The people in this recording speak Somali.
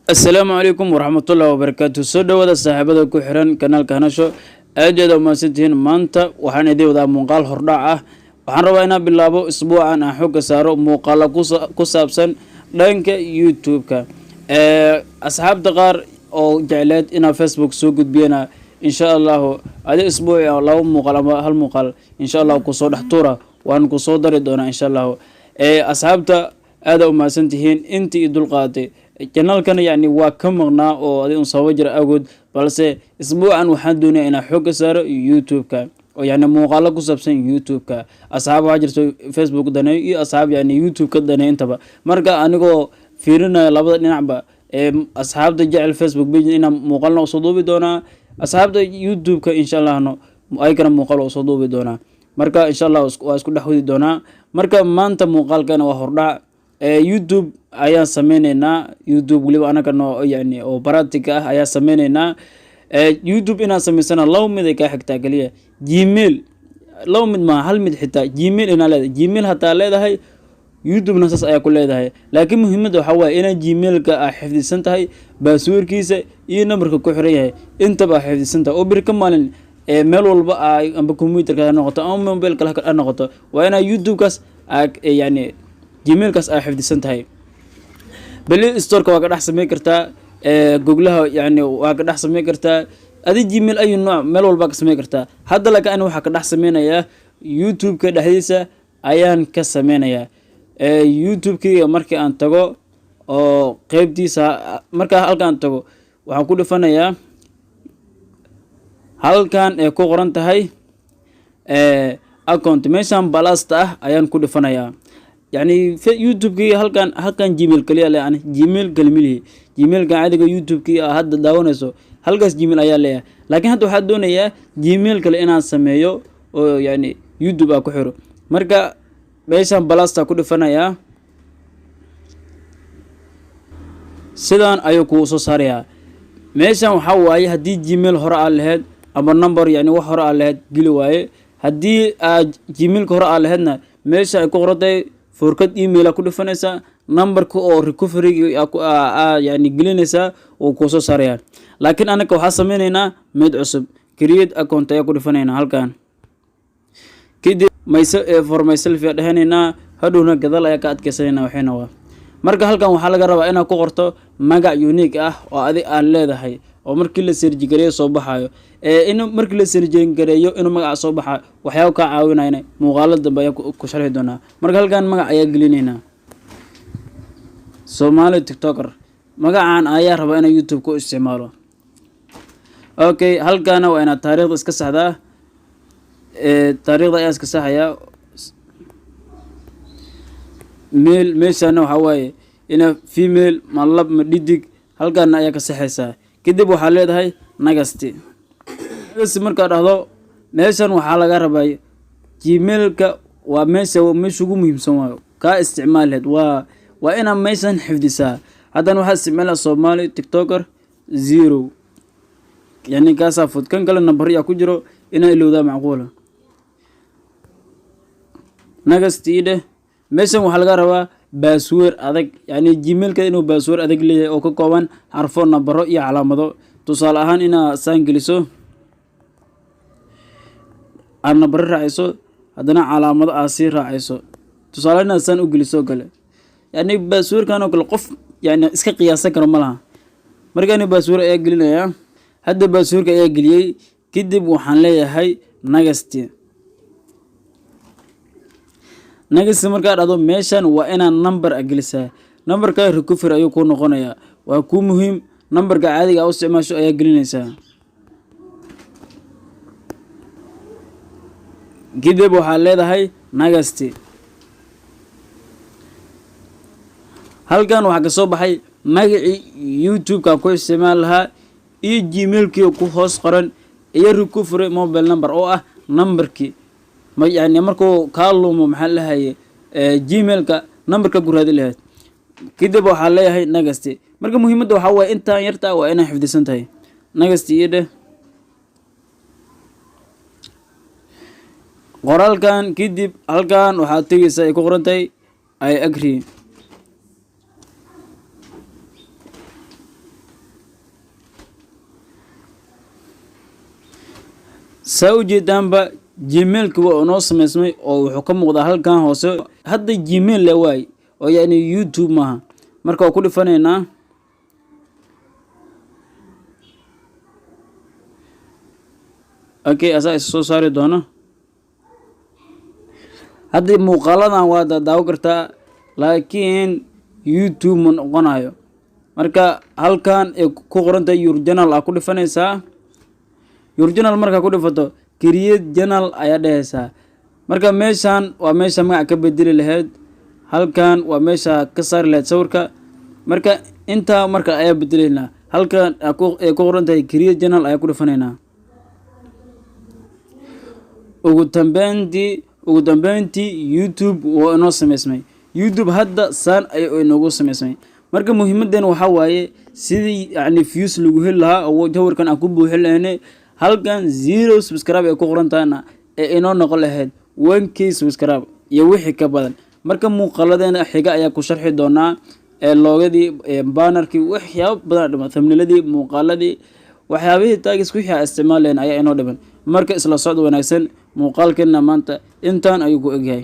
Asalaamu calaykum waraxmatullahi wabarakaatu. Soo dhawaada saaxiibada ku xiran kanaalka Hanasho, aad iyo aad umahadsantihiin. Maanta waxaan idiin wadaa muuqaal hordhac ah. Waxaan rabaa inaan bilaabo isbuucan aan xooga saaro muuqaala ku saabsan dhanka YouTube-ka. Asxaabta qaar oo jecleed inaa Facebook soo gudbiyana, insha Allahu adi isbuuci laba muuqaal ama hal muuqaal insha Allahu kusoo dhex tuura, waan kusoo dari doonaa insha Allahu. Asxaabta, aada umahadsantihiin intii i dulqaadatay. Channelkana yani waa ka maqnaa oo adi un sababo jira awgood, balse isbuucan waxaan doonaya inaan xoogga saaro YouTube-ka oo yani muuqaalo ku saabsan YouTube-ka. Asxaab waxaa jirto Facebook daneeyo iyo asxaab yani YouTube ka daneeyo intaba. Marka anigoo fiirinaya labada dhinacba, ee asxaabta jecel Facebook page inaan muuqaalna usoo duubi doonaa, asxaabta YouTube-ka insha Allahno ayagana muuqaal usoo duubi doonaa. Marka insha Allah waa isku dhex wadi doonaa. Marka maanta muuqaalkana waa hordhac. YouTube ayaan sameyneynaa, YouTube weliba anaga no yani oo practical ah ayaa sameyneynaa. YouTube inaan sameysana laba mid ay kaa xigtaa kaliya, Gmail. Laba mid maaha, hal mid xitaa. Gmail inaa leedahay, Gmail hataa leedahay, YouTube-na saas ayaa ku leedahay. Laakiin muhiimadda waxaa waaye inaa Gmailka aa xifdisan tahay, passwordkiisa iyo numberka ku xiran yahay intaba aa xifdisan tahay, oo beri ka maalin ee meel walba aa amba computerka ha noqoto ama mobilka ha noqoto, waa inaa YouTube-kaas aa yani Gmailkaas aa xifdisan tahay. Play Storeka waa ka dhex sameyn kartaa, Googlaha yani waa ka dhex sameyn kartaa. Adi Gmail ayu nooc meel walbaa ka sameyn kartaa. Hadda laakiin ani waxaa ka dhex sameynayaa YouTube-ka dhexdiisa ayaan ka sameynayaa. YouTube-kayga markii aan tago oo qeybtiisa markaa halkaan tago, waxaan ku dhifanayaa halkan ay ku qoran tahay account. Meeshan plusta ah ayaan ku dhifanayaa. Yani YouTube-kii halkan Gmail kaliya le, ani Gmail kali malihi. Gmailkan caadiga YouTube-kii aa hadda daawanayso, halkaas Gmail ayaa leeyahay. Laakiin hadda waxaa doonayaa Gmail kale inaan sameeyo oo yani YouTube aa ku xiro. Marka meeshan plusta ku dhifanayaa, sidaan ayuu kugu soo saarayaa. Meeshan waxaa waaye haddii Gmail hore aad lahayd ama number, yani wax hore aad lahayd geli waaye. Haddii aad Gmailka hore aad lahaydna, meesha ay ku qorantahay forgot email aa ku dhifanaysaa, numberka oo recoveryga yani gelinaysaa, wuu kuu soo saarayaa. Laakiin anaka waxaa sameyneynaa mid cusub. Create account ayaa ku dhifanaynaa halkan. Kadib myse for myself ayaa dhehanaynaa, hadhowna gadaal ayaa ka adkeysanayna waxayna waa. Marka halkan waxaa laga rabaa inaad ku qorto magac unique ah oo adi aad leedahay, oo markii la search gareeyo soo baxayo. Ee in markii la search gareeyo inuu magaca soo baxayo waxyaaba kaa caawinayna muuqaalo dambe ayaa ku sharxi doonaa. Marka halkan magac ayaa gelinaynaa, Somali TikToker. Magacan ayaa rabaa inaa YouTube ku isticmaalo. Okay, halkaana waa inaad taariikhda iska saxdaa. Taariikhda ayaa iska saxayaa. Male meeshana waxaa waaye ina female, ma lab ma dhidig, halkaana ayaa ka saxaysaa. Kadib waxaa leedahay next. Next markaa dhahdo, meeshan waxaa laga rabaa Gmailka. Waa meesha ugu muhiimsan waayo kaa isticmaal lehed. Waa inaa meeshan xifdisaa. Haddana waxaa isticmaalaa Somali TikToker zero, yani kaasaa fud. Kan kale number yaa ku jiro, inaa ilowdaa macquula. Next ii dheh. Meeshan waxaa laga rabaa password adag, yani Gmailka inuu password adag leeyahay oo ka kooban xarfo, nambaro iyo calaamado. Tusaale ahaan, inaa saan geliso, aad nambaro raacayso, haddana calaamado aad sii raacayso. Tusaale, inaad saan u geliso oo kale. Yani passwordkan oo kale qof yani iska qiyaasan karo ma laha. Marka ani password ayaa gelinayaa. Hadda passwordka ayaa geliyey. Kadib waxaan leeyahay next. Next markaa dhahdo, meeshan waa inaad number a gelisaa. Numberka recovery ayuu kuu noqonayaa, waa kuu muhiim. Numberka caadiga a u isticmaasho ayaa gelinaysaa. Kadib waxaad leedahay next. Halkan waxaa kasoo baxay magacii YouTube-ka ku isticmaal lahaa iyo Gmailkii ku hoos qoran iyo recovery mobile number oo ah numberkii ma yani markuu kaa lumo, maxaa lahaye, Gmailka numberka ku raadi lahayd. Kadib waxaa leeyahay next. Marka muhiimadda waxaa waaye intaan yarta waa inay xifdisan tahay. Next iyo dheh qoraalkan. Kadib halkan waxaad tegeysaa ay ku qoran tahay "I agree". Saa ujeedaanba, Gmailka waa inoo sameysmay oo wuxuu ka muuqdaa halkan hoose. Hadda Gmail le waay oo yani YouTube maaha. Marka waa ku dhifanaynaa. Okay, asaa is soo saari doono. Hadda muuqaaladan waa daawo kartaa, laakiin YouTube ma noqonayo. Marka halkan ay ku qoran tahay "Your channel" aa ku dhifanaysaa. "Your channel" markaa ku dhifato, "Create channel" ayaa dhehaysaa. Marka meeshan waa meesha magac ka bedeli lahayd, halkan waa meesha ka saari lahayd sawirka. Marka intaa marka ayaa bedeleynaa. Halkan ay ku qoran tahay "Create channel" ayaa ku dhifanaynaa. Ugu dambeyntii YouTube waa inoo sameysmay. YouTube hadda saan ay inoogu sameysmay. Marka muhiimadeena waxaa waaye sidii yani views lagu heli lahaa oo jawirkan aan ku buuxin lahayne, halkan zero subscribe ay ku qoran tahayna ee inoo noqon lahayd 1K subscribe iyo wixii ka badan. Marka muuqaaladeena xiga ayaa ku sharxi doonaa ee logodii, bannerkii, waxyaabo badan dhiman, thumbnailadii, muuqaaladii, waxyaabihii tags, wixii aan isticmaalayn ayaa inoo dhiman. Marka isla socod wanaagsan. Muuqaalkeena maanta intaan ayuu ku egyahay.